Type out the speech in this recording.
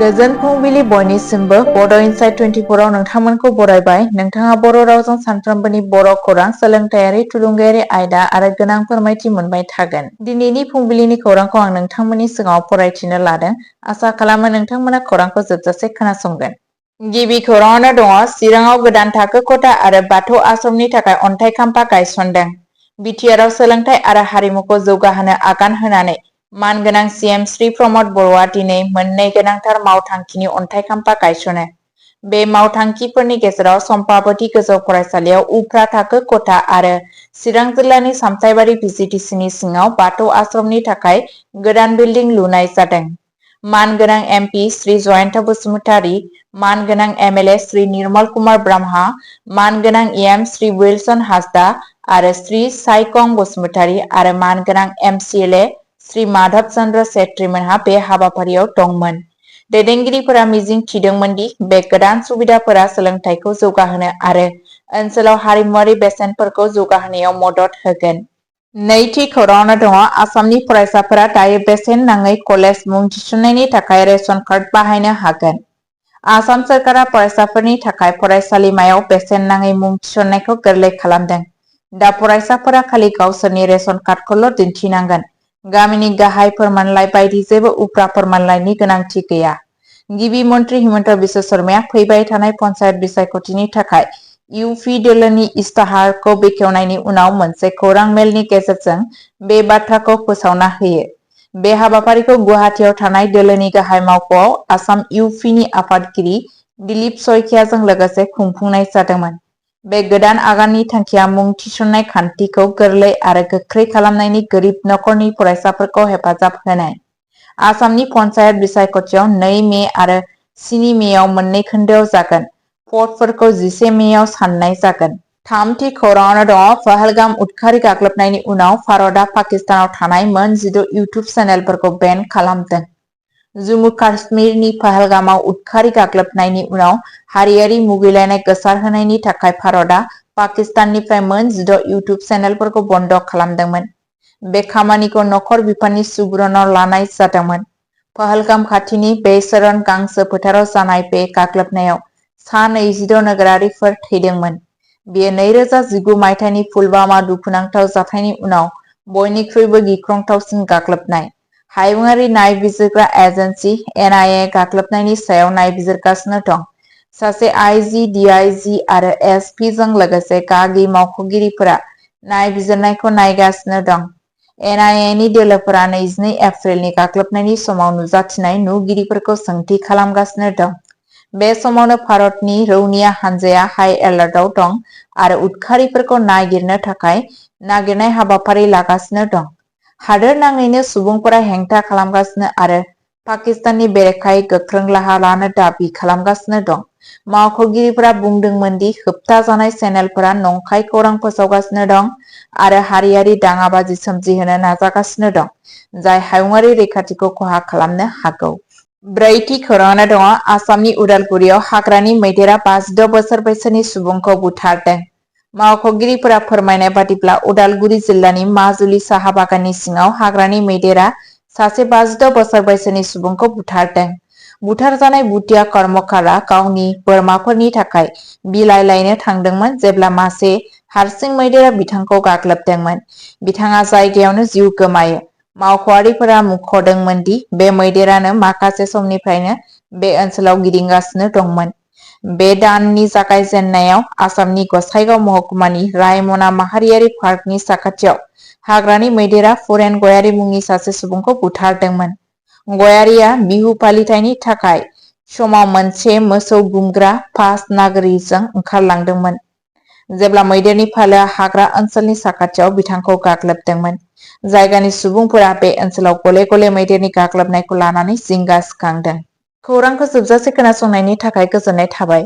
गोजोन फुंबिलि बयनिसिमबो बड' इनसाइट 24 आव नोंथांमोनखौ बरायबाय। नोंथाङा बर' रावजों सानफ्रोमबोनि बर' खौरां, सोलोंथायारि, थुलुंगायारि आयदा आरो गोनां फोरमायथि मोनबाय थागोन। दिनैनि फुंबिलिनि खौरांखौ आं नोंथांमोननि सिगाङाव फरायथिनो लादों। आसा खालामो नोंथांमोना खौरांखौ जोबजासे खोनासंगोन। गिबि खौराङावनो दङ चिराङाव गोदान थाखो खथा आरो बाथौ आश्रमनि थाखाय अन्थाइ खाम्फा गायसनदों। बिटिआरआव सोलोंथाइ आरो हारिमुखौ जौगाहोनो आगान होनानै मानगोनां सीएम श्री प्रमद बर'आ दिनै मोननै गोनांथार मावथांखिनि अन्थाइ खाम्फा गायसनो। बे मावथांखिफोरनि गेजेराव सम्पाबति गोजौ फरायसालियाव उफ्रा थाखो खथा आरो चिरां जिल्लानि सामथाइबारि भिजिडिसिनि सिङाव बाथौ आश्रमनि थाखाय गोदान बिल्डिं लुनाय जादों। मानगोनां एमपि श्री जयन्त बसुमतारी, मानगोनां एमएलए श्री निर्मल कुमार ब्रह्मा, मानगोनां एम श्री विल्सन हासदा आरो श्री साइकं बसुमतारी आरो मानगोनां एमसिएलए श्री माधव चन्द्र सेत्रीमोनहा बे हाबाफारियाव दंमोन। दैदेनगिरिफोरा मिजिं थिदोंमोन दि बे गोदान सुबिदाफोरा सोलोंथाइखौ जौगाहोनो आरो ओनसोलाव हारिमुआरि बेसेनफोरखौ जौगाहोनायाव मदद होगोन। नैथि खौराङावनो दङ आसामनि फरायसाफोरा दायो बेसेन नाङै कलेज मुं थिसननायनि थाखाय रेशन कार्ड बाहायनो हागोन। आसाम सोरखारा फरायसाफोरनि थाखाय फरायसालिमायाव बेसेन नाङै मुं थिसननायखौ गोरलै खालामदों। दा फरायसाफोरा खालि गावसोरनि रेशन कार्डखौल' दिन्थिनांगोन। गामिनि गाहाय फोरमानलाइ बायदि जेबो उफ्रा फोरमानलाइनि गोनांथि गैया। गिबि मन्त्रि हिमन्त बिश्व शर्माया फैबाय थानाय पन्चायत बिसायख'थिनि थाखाय इउपि दोलोनि इस्ताहारखौ बेखेवनायनि उनाव मोनसे खौरां मेलनि गेजेरजों बे बाथ्राखौ फोसावना होयो। बे हाबाफारिखौ गुवाहाटीआव थानाय दोलोनि गाहाय मावख'आव आसाम इउपिनि आफादगिरि दिलीप सयखियाजों लोगोसे खुंफुंनाय जादोंमोन। बे गोदान आगाननि थांखिया मुं थिसननाय खान्थिखौ गोरलै आरो गोख्रै खालामनायनि गोरिब नखरनि फरायसाफोरखौ हेफाजाब होनाय। आसामनि पन्चायत बिसायख'थियाव 2 मे आरो 7 मेआव मोननै खोन्दोआव जागोन। भटफोरखौ 11 मेआव साननाय जागोन। थामथि खौराङावनो दङ पहलगाम उदखारि गाग्लोबनायनि उनाव भारतआ पाकिस्तानाव थानाय मोन 16 इउटुब चेनेलफोरखौ बेन खालामदों। जम्मु काश्मीरनि पहलगामाव उदखारि गाग्लोबनायनि उनाव हारियारि मुगैलायनाय गोसारहोनायनि थाखाय भारतआ पाकिस्ताननिफ्राय मोन 16 इउटुब चेनेलफोरखौ बन्द खालामदोंमोन। बे खामानिखौ नखर बिफाननि सुबुरुनाव लानाय जादोंमोन। पहलगाम खाथिनि बेसरन गांसो फोथाराव जानाय बे गाग्लोबनायाव सा 26 नोगोरारिफोर थैदोंमोन। बेयो 2019 मायथाइनि पुलवामा दुखुनांथाव जाथायनि उनाव बयनिख्रुइबो गिख्रंथावसिन गाग्लोबनाय। हायुङारि नायबिजिरग्रा एजेन्सि एनआईए गाग्लोबनायनि सायाव नायबिजिरगासिनो दं। सासे आईजी, डीआईजी आरो एसपीजों लोगोसे गागि मावख'गिरिफोरा नायबिजिरनायखौ नायगासिनो दं। एनआईएनि दोलोफोरा 22 एप्रिलनि गाग्लोबनायनि समाव नुजाथिनाय नुगिरिफोरखौ सोंथि खालामगासिनो दं। बे समावनो भारतनि रौनिया हानजाया हाई एलार्टआव दं आरो उदखारिफोरखौ नागिरनो थाखाय नागिरनाय हाबाफारि लागासिनो दं। हादोर नाङैनो सुबुंफोरा हेंथा खालामगासिनो आरो पाकिस्ताननि बेरेखायै गोख्रों राहा लानो दाबि खालामगासिनो दं। मावख'गिरिफोरा बुंदोंमोन दि होबथाजानाय चेनेलफोरा नंखाय खौरां फोसावगासिनो दं आरो हारियारि दाङाबाजि सोमजिहोनो नाजागासिनो दं, जाय हायुङारि रैखाथिखौ खहा खालामनो हागौ। ब्रैथि खौराङावनो दङ आसामनि उदालगुरियाव हाग्रानि मैदेरा 56 बोसोर बैसोनि सुबुंखौ बुथारदों। मावख'गिरिफोरा फोरमायनाय बादिब्ला उदालगुरि जिल्लानि माजुलि साहा बागाननि सिङाव हाग्रानि मैदेरा सासे 56 बोसोर बैसोनि सुबुंखौ बुथारदों। बुथारजानाय भुटिया कर्मकारा गावनि बोरमाफोरनि थाखाय बिलाइ लायनो थांदोंमोन जेब्ला मासे हारसिं मैदेरा बिथांखौ गाग्लोबदोंमोन। बिथाङा जायगायावनो जिउ गोमायो। मावख'आरिफोरा मुंख'दोंमोन दि बे मैदेरानो माखासे समनिफ्रायनो बे ओनसोलाव गिदिंगासिनो दंमोन। बे दाननि जागायजेननायाव आसामनि गसाइगाव महकुमानि रायमना माहारियारि पार्कनि साखाथियाव हाग्रानि मैदेरा फुरेन गयारी मुंनि सासे सुबुंखौ बुथारदोंमोन। गयारीया बिहु फालिथायनि थाखाय समाव मोनसे मोसौ गुमग्रा पास नागरिजों ओंखारलांदोंमोन, जेब्ला मैदेरनि फालोआ हाग्रा ओनसोलनि साखाथियाव बिथांखौ गाग्लोबदोंमोन। जायगानि सुबुंफोरा बे ओनसोलाव गले गले मैदेरनि गाग्लोबनायखौ लानानै जिंगा सिखांदों। खौरांखौ जोबजासे खोनासंनायनि थाखाय गोजोननाय थाबाय।